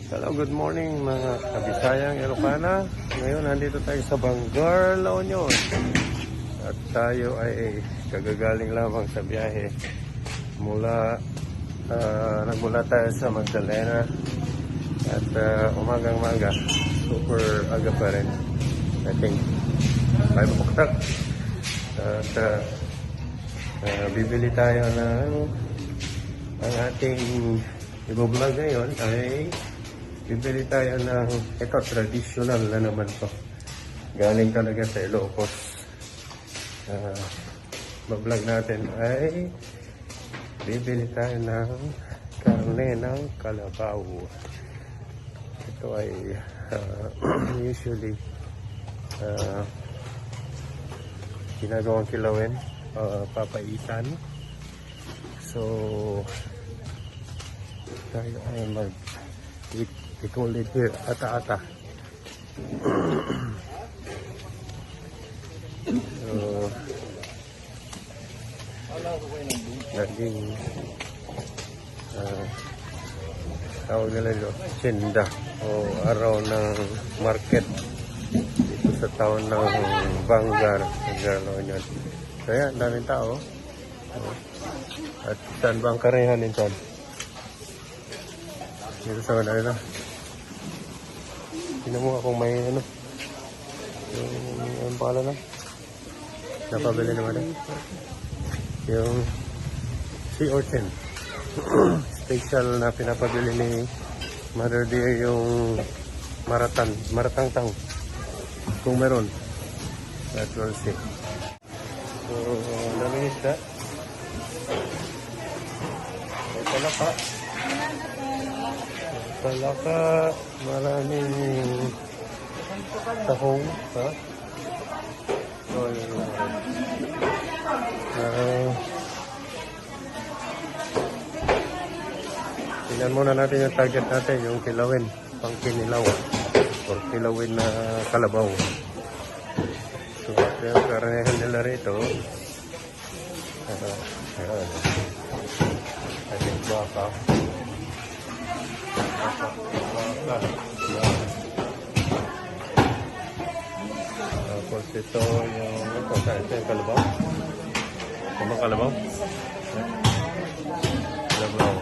Hello, good morning mga kabisayang Ilocana. Ngayon nandito tayo sa Bangar, La Union. At tayo ay kagagaling lamang sa biyahe nagmula tayo sa Magdalena. At umagang-maga, super aga pa rin. I think 5 o'clock. At bibili tayo ng ang ating i-vlog ngayon ay bibili tayo ng ito, traditional na naman to. Galing talaga sa Ilocos. Vlog natin ay bibili tayo ng karne ng kalabaw. Ito ay usually ginagawang kilawin, papaitan. So tayo ay we call it here ata-ata. So naging tawag nila ito sinda o araw ng market dito sa town ng Bangar, La Union. So yan, daming tao. At saan ba ang karayahan ninsan? Dito sa Manila. Tingnan mo kung may ano. Yung pala na. Napabili naman eh. Yung sea urchin. Special na pinapabili ni Mother Dear yung maratang-tang. Kung meron. That will see. So, daming isda. May palaka. Palaka, maraming tahong, ha? So, tingnan muna natin yung target natin, yung kilawin, pang kinilaw, or kilawin na kalabaw. So, yung karanihan nila rito, I think baka. Tapos ito yung kalabaw. Ano kalabaw? Kalabaw.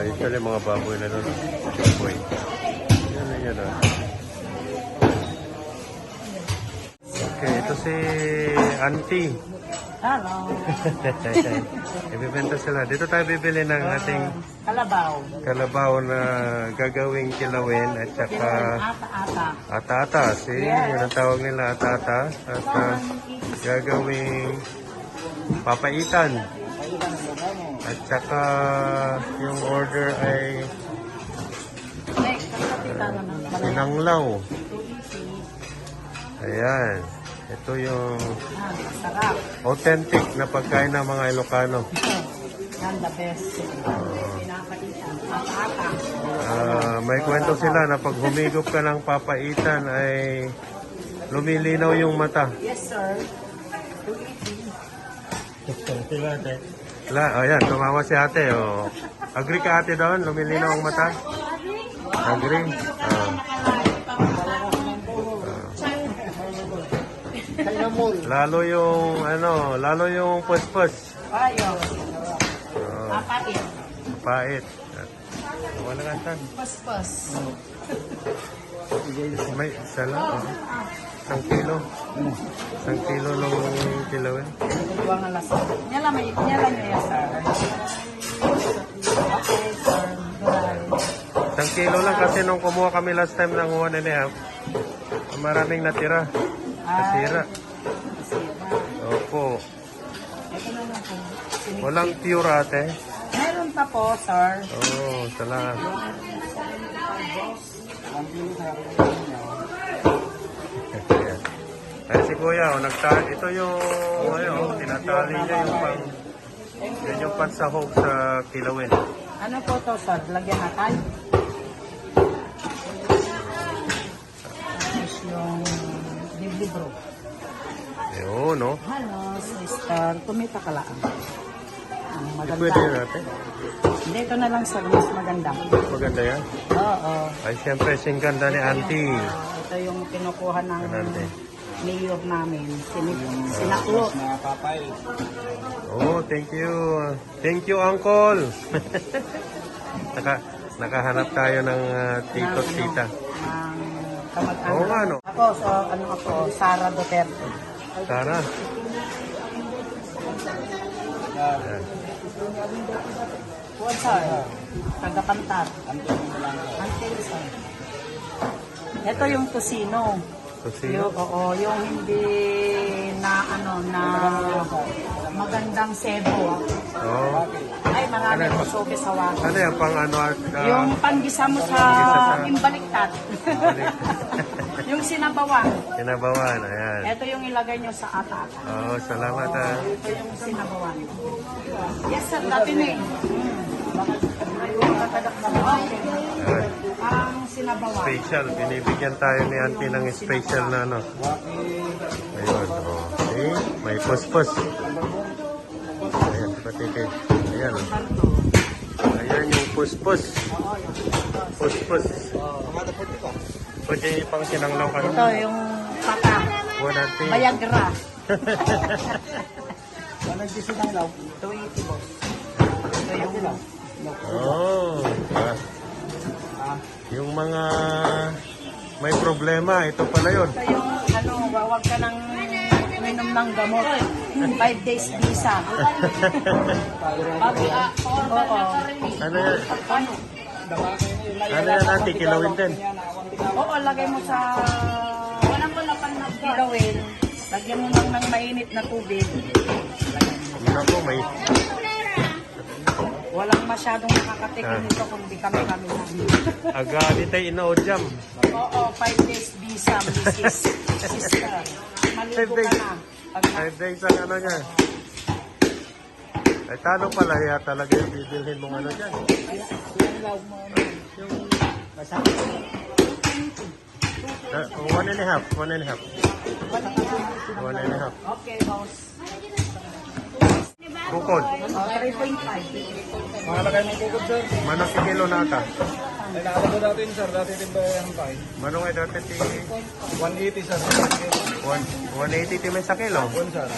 Ito yung mga baboy na doon. Baboy. Yan. Okay, ito si Auntie. Hello. Ibibenta sila. Dito tayo bibili ng ating kalabaw na gagawing kilawin at saka ata-ata. Yun ang tawag nila, ata-ata. At gagawing papaitan. At saka yung order ay pinanglaw. Ayan. Ito yung authentic na pagkain ng mga Ilocano. The best. May kwento sila na pag humigop ka ng papaitan ay lumilinaw yung mata. Yes, sir. Ayan, tumawa si ate. Oh. Agree ka ate doon? Lumilinaw ang mata? Agree? Lalo yung puspos. Ayaw. Pait. Wala ka saan? Puspos. May isa lang. 1 kilo. 1 kilo nung kilawin. Buwang alasa. Nyala nyo yan, sir. Okay, sir. 1 kilo lang kasi nung kumuha kami last time ng 1.5, maraming natira. Nasira. Opo. Ito na lang po. Walang pure ate. Meron pa po, sir. Oo, salamat. Ay si Kuya, ito yung tinatali niya yung pansahog sa kilawin. Ano po to, sir? Lagyan natin? Tapos yung libro. Ayun, no? Hello, sister. Tumita ka lang. Ang Eh, maganda. pwede na natin. Hindi, ito na lang sir. Mas maganda. Maganda yan. Oo. Ay, siyempre, singkanda ni Auntie. Ito yung kinukuha ng Auntie. mayor namin. Sinaklo. Oh, thank you. Thank you, Uncle. Nakahanap tayo ng tito at tita. Ng kamag-anak. Oo nga, no? Ako, ako, Sara Duterte. Tara. Ayan. Kuwan sir. Tagapantar. Antil sir. Ito yung tusino. Tusino? Yung hindi na magandang sebo. Oh. Ay, marami ko sobe sa wako. Ano yan, pang ano? Yung panggisa mo sa imbaliktad. Yung sinabawan. Sinabawan, ayan. Ito yung ilagay nyo sa atata. Oh, salamat ah. Ito yung sinabawan. Yes sir, dati na eh. Ayan. Ang sinabawan. Special, binibigyan tayo ni Auntie ng special na ano. Ayun, oh. Okay, may puspos. Ayan, patiti. Ayan, oh. Ayan yung puspos. Puspos. Pwede pang sinanglaw ka Ito yung pata. Bayagra. Ano nagsisinanglaw? 280 boss. Ito yung Oh, yung mga may problema, ito pala yun. ito yung wag ka nang uminom ng gamot. 5 days visa. Oo. Ano yan? Ano? Ano yan, Auntie? Kilawin din. Oo, lagay mo sa walang walapan na kilawin. Lagyan mo lang ng mainit na tubig. Yun ako, may... Walang masyadong nakakatikin nito kundi kami lang. Aga, di tayo inaodyam. Oo, 5 days visa, Mrs. Sister. Maligo ka na. Pag 5 days ang ano niya. Ay, talo pala ya talaga yung bibilhin mong ano dyan. Yung... 1 and a half, 1 and a half. 1 and a half. Okay, boss. Bukod. 3.5. Makalagay ng kukod, sir. Manok sa kilo nata. Ay, nakalago natin, sir. Dati din ba yan tayo? Manok ay dati 180, sir. 180 ti may sa kilo. 1, sir.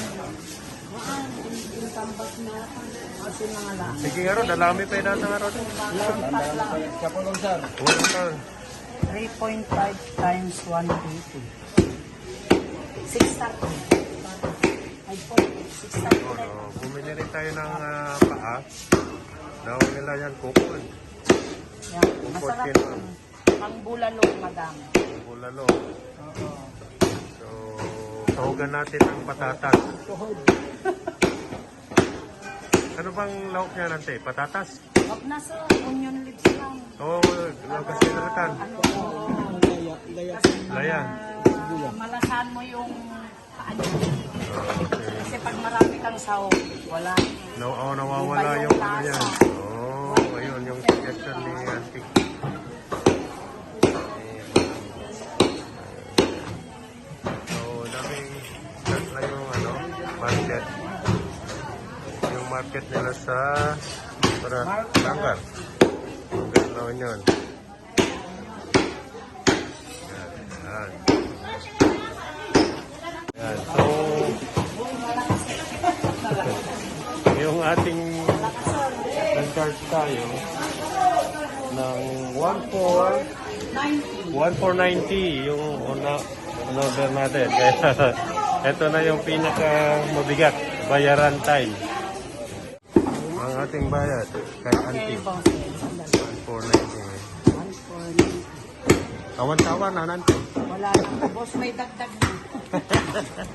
Kasi mga lang. Sige nga ron, dalami pa yung data nga ron. Kapulong, sir. 3.5 times 180. 630. Ay po, 630. Bumili rin tayo ng paa. Daw nila yan kukul. Yan. Masarap yung pang bulalo, madam. Bulalo. Oo. So, sahugan natin ng patatas. Ano bang lahok niya nante? Patatas? Wag na sa onion leaves lang. Oo, kasi nalatan. Ano? Laya. Malasan mo yung ano. Okay. Kasi pag marami kang sahog, wala. Nawawala Iba yung yung ano niya. lasa. Oo, ayun, yung suggestion ni Auntie. So, daming start na yung ano, market. Yung market nila sa Langgar. Langgar naman yun. Yan. Yan. So, yung ating nag-charge tayo ng 1,490 yung order natin. Kaya ito na yung pinaka mabigat, bayaran time. Ang ating bayad kay Auntie. 1,490. Tawan-tawan na Auntie. Wala lang. Boss, may dagdag na.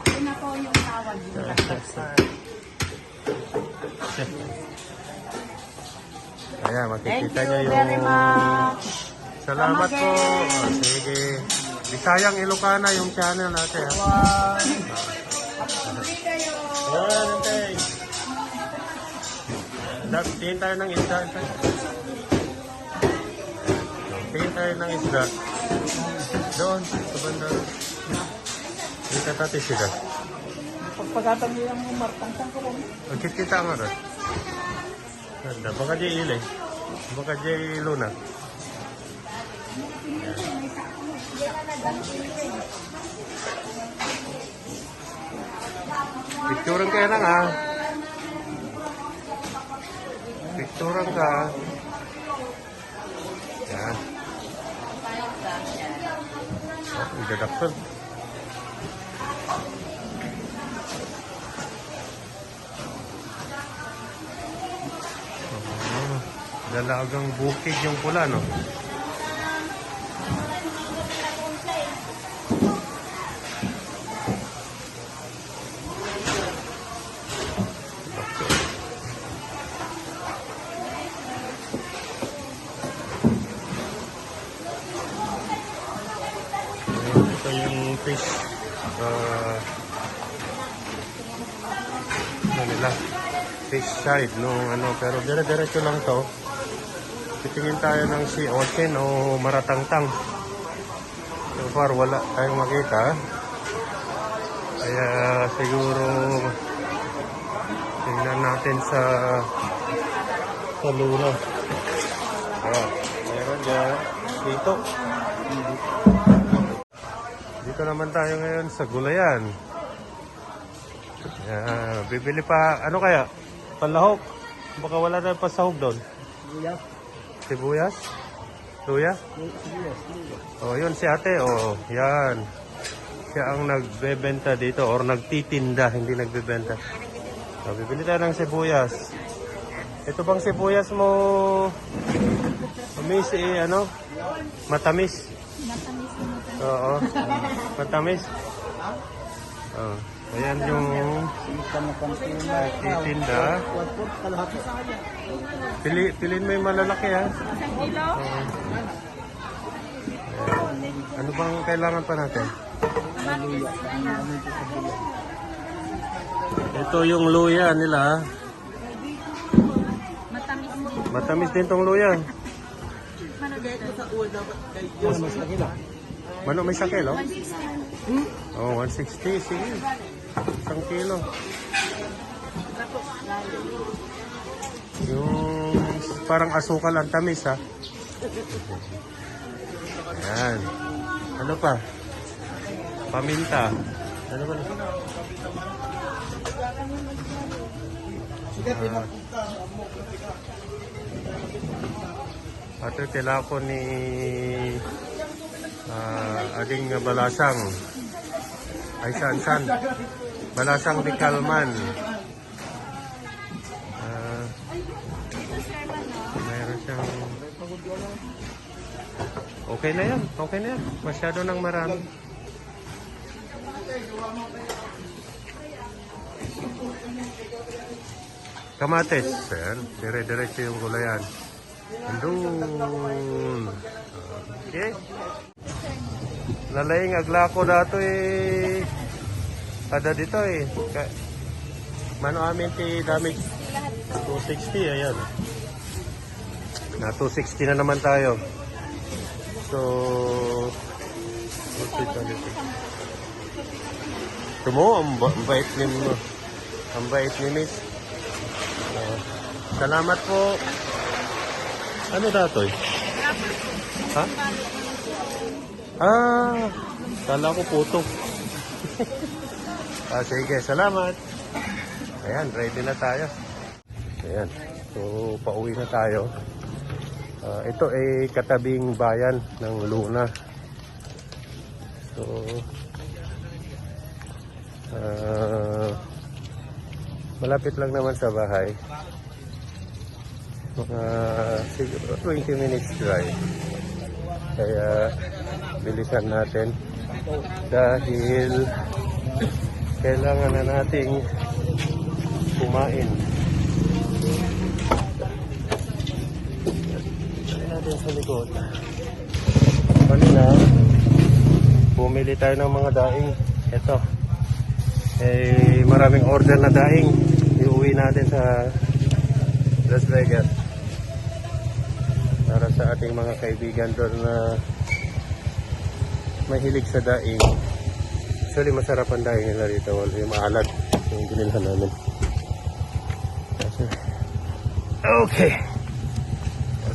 Yun na po yung tawag yung dagdag, sir. Ayan, Thank makikita you nyo yung... very much. Salamat Come po. again. Sige. Bisayang Ilocana yung channel natin. Ha? Wow. Ayan, Auntie. Tingin tayo ng isda. Tingin tayo ng isda. Doon, sa banda. Dito tayo sila. Pagpagatan niyo yung martang saan ko kami. Kita nga rin. Ganda. Baka di ilay. Baka di luna. Picturean kayo lang ha. Picturean ka. Yan. Oh, introduction. Dalagang bukid yung pula, no? Ito yung fish. Ano nila? Fish side, no? Ano, pero dire-diretso lang to. Titingin tayo ng sea ocean o maratangtang. So far, wala tayong makita. Kaya siguro tingnan natin sa luna. Meron dyan. Dito. Dito naman tayo ngayon sa gulayan. Bibili pa, ano kaya? Panlahok. Baka wala tayong pasahog doon. Sibuyas? Luya? Oh, yun si ate. Oh, yan. Siya ang nagbebenta dito or nagtitinda, hindi nagbebenta. So, bibili tayo ng sibuyas. Ito bang sibuyas mo? Miss, ano? Matamis. Oo. Matamis. Oh. Ayan yung titinda. Pilin mo yung malalaki ha. Ano bang kailangan pa natin? Ito yung luya nila. Matamis din tong luya. Mano may sakil, oh? Oh, 160. Sige. 1 kilo. Yung parang asukal ang tamis, ha? Ayan. Ano pa? Paminta. Ano ba? Ito tilako ni ading balasang. Ay san. Balasang di Kalman. Mayroon siyang... Okay na yan. Masyado nang marami. Kamates. Ayan. Dire-diretso yung gulayan. Andun. Okay. Lalaying aglako dato eh. Ada dito eh. Mano amin ti damage 260 ayan. Na 260 na naman tayo. So tumo ang bait ni mo. Ang bait ni Miss. Salamat po. Ano dato eh? Ha? Kala ko puto. Sige, salamat. Ayan, ready na tayo. Ayan, so pauwi na tayo. Ito ay katabing bayan ng Luna. So, malapit lang naman sa bahay. Siguro 20 minutes drive. Kaya bilisan natin dahil kailangan na nating kumain. Dali natin sa likod. Kanina bumili tayo ng mga daing. Ito maraming order na daing. Iuwi natin sa Las Vegas para sa ating mga kaibigan doon na mahilig sa daing. Actually masarap ang daing nila dito, wala yung maalat. Yung binilhan namin. Okay.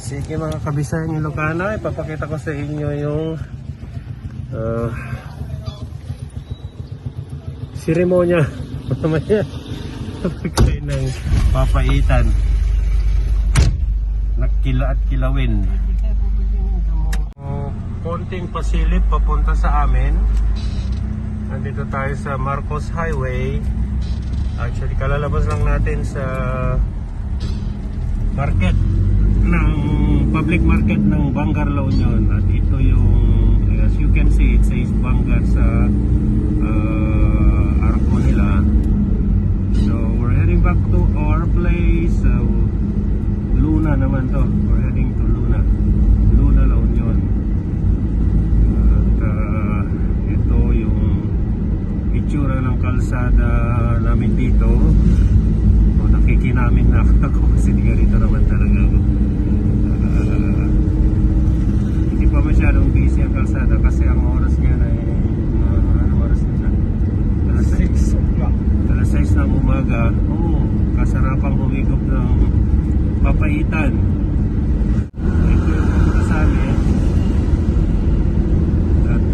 Sige mga kabisayan Ilocano, ipapakita ko sa inyo yung seremonya mamaya pagkain ng papaitan nakila at kilawin. Konting pasilip papunta sa amin. Nandito tayo sa Marcos Highway. Actually kalalabas lang natin sa market ng public market ng Bangar La Union. At ito yung as you can see it says Bangar sa arko nila. So we're heading back to our place. Luna naman to. We're heading to Luna La Union. At ito yung itsura ng kalsada namin dito. Nakikinamin na ako kasi ganito naman talaga ako. Hindi pa masyadong busy ang kalsada kasi ang oras niya ay anong oras na? Alas 6 o'clock. Alas 6 ng umaga. Kasarapang humigop ng papaitan. Ito yung pumunta sa amin. At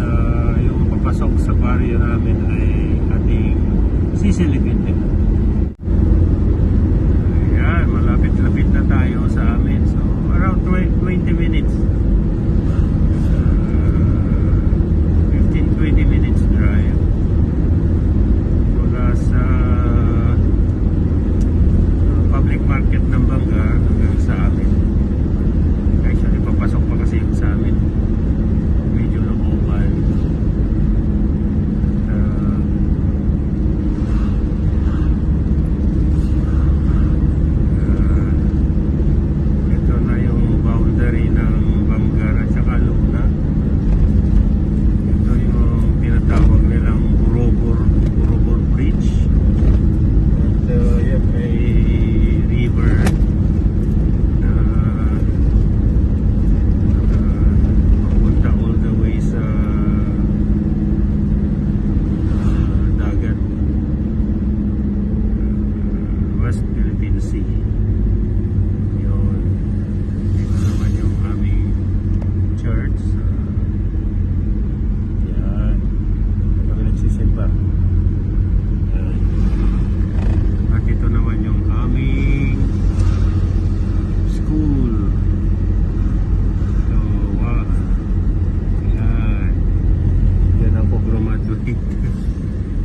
yung papasok sa barrio namin ay ating sisilipin din. Malapit na tayo sa amin. So around 20 minutes. 15-20 minutes drive mula sa public market ng Bangga hanggang sa amin. Actually papasok pa kasi yung sa amin. Medyo looban.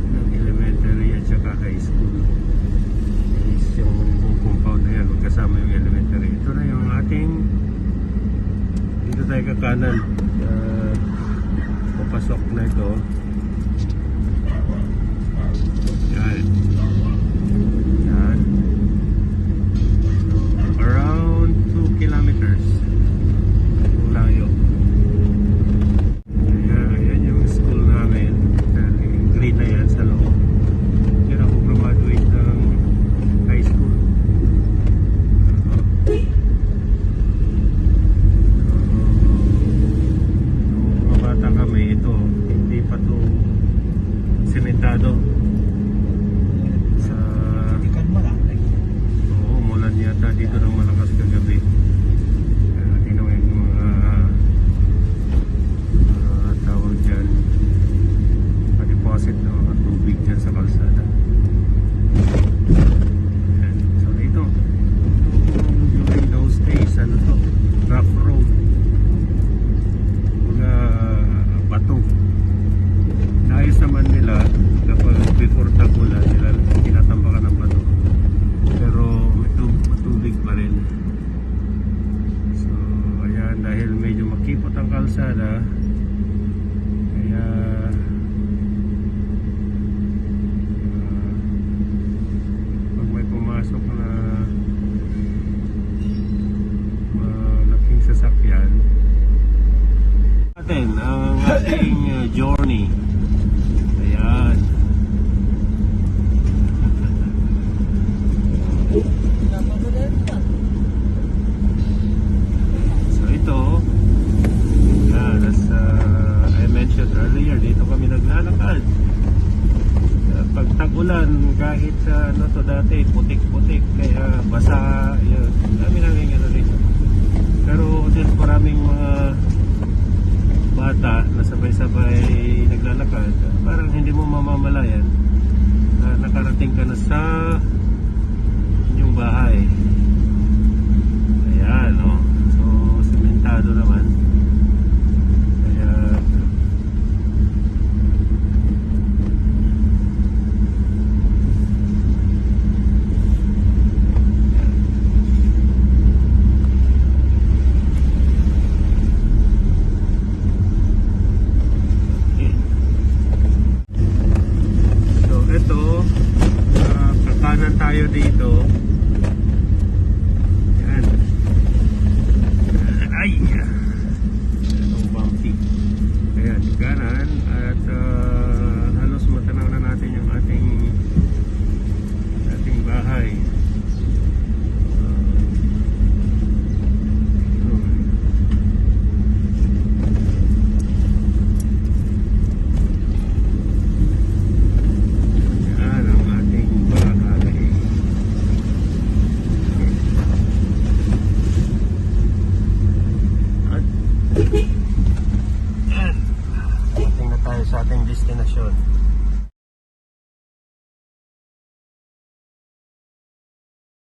ng elementary at saka high school. Is yung compound na yan, magkasama yung elementary. Ito na yung ating dito tayo kakanan. Papasok na ito. Yan. Yan. Around 2 kilometers. Layo. Ayan yung school namin. Green na yan sa loob. Yan ako graduate ng high school. Nung mga bata kami ito, hindi pa to umuulan kahit ano to dati, putik-putik, kaya basa, yun. Dami namin ano dito. Pero since maraming mga bata na sabay-sabay naglalakad, parang hindi mo mamamalayan na nakarating ka na sa inyong bahay. Ayan, oh. So, sementado naman. Kaya so, ito, kakanan tayo dito. Yan. Ay! Itong bumpy. Ayan, kanan. At halos matanaw na natin yung ating bahay. Yan ang ating bahay. At yan. Dating na tayo sa ating destinasyon.